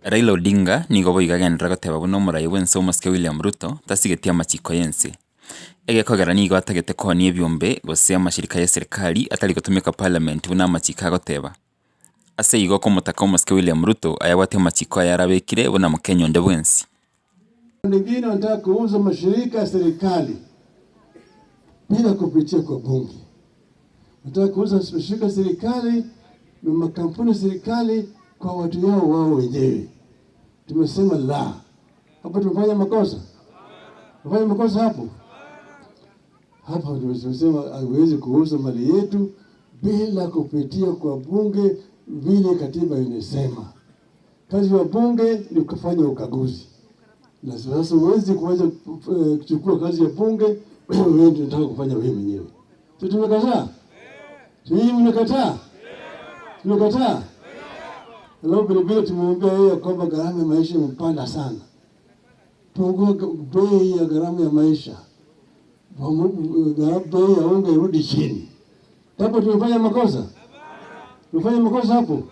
Raila Odinga nigo boigo agenderera goteba buna omorai bw'ense omosike William Ruto tasigeti amachiko y'ense. Egekogera nigo atagete koonia ebiombe gose amashirika y'eserekari atari gotumeka parliament buna amachiko agoteba. Ase igo komotaka omosike William Ruto ayabwate amachiko aya arabekire buna Mokenya onde bwensi. Wengine wanataka kuuza mashirika ya serikali bila kupitia kwa bunge. Wanataka kuuza mashirika ya serikali na makampuni ya serikali kwa watu yao wao wenyewe. Tumesema la. Hapo tumefanya makosa? Tumefanya makosa hapo? Hapa tumesema haiwezi kuuza mali yetu bila kupitia kwa bunge vile katiba inasema. Kazi ya bunge ni kufanya ukaguzi, na sasa huwezi kuweza kuchukua kazi ya bunge wewe ndio unataka kufanya wewe mwenyewe. Si tumekataa? Si nyinyi mnakataa? Tumekataa? Alafu vile vile tumemwambia yeye kwamba gharama ya maisha imepanda sana, pungua bei ya gharama ya maisha, bei ya unga irudi chini. Hapo tumefanya makosa? Tumefanya makosa hapo?